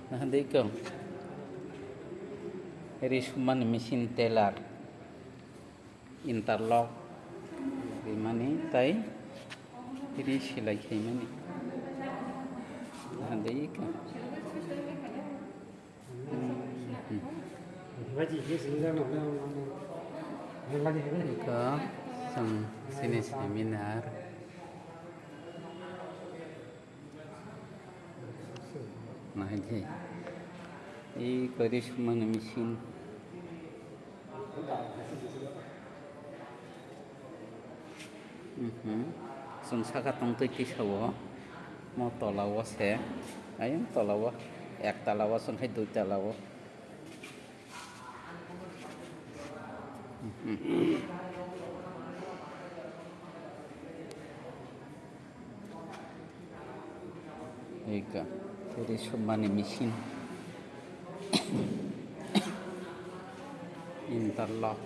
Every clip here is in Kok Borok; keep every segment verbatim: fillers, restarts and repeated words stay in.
Naha dei kong. Ri sumani machine, tailor, interlock rimani tai ri silai khaimani. Naha dei kong. Iko chwng chini seminar. Nai di. I kori sumani machine. Mhm. Chwng saka tongtwi tisao. Mo tola o se. Ayang tola o. Ek tala o chwng hai dui tala o. Eka, ri sumani machine. Interlock.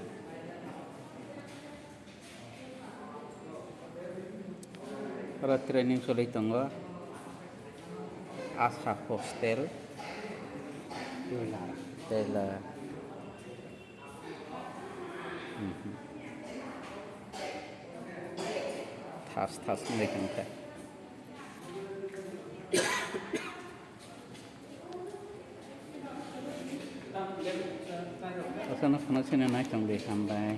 Oro training choli tongo. Asha hostel. Tailor. Mhm. Thas thas wngwi tongkha. Asano phano sini nai tong di, hambai.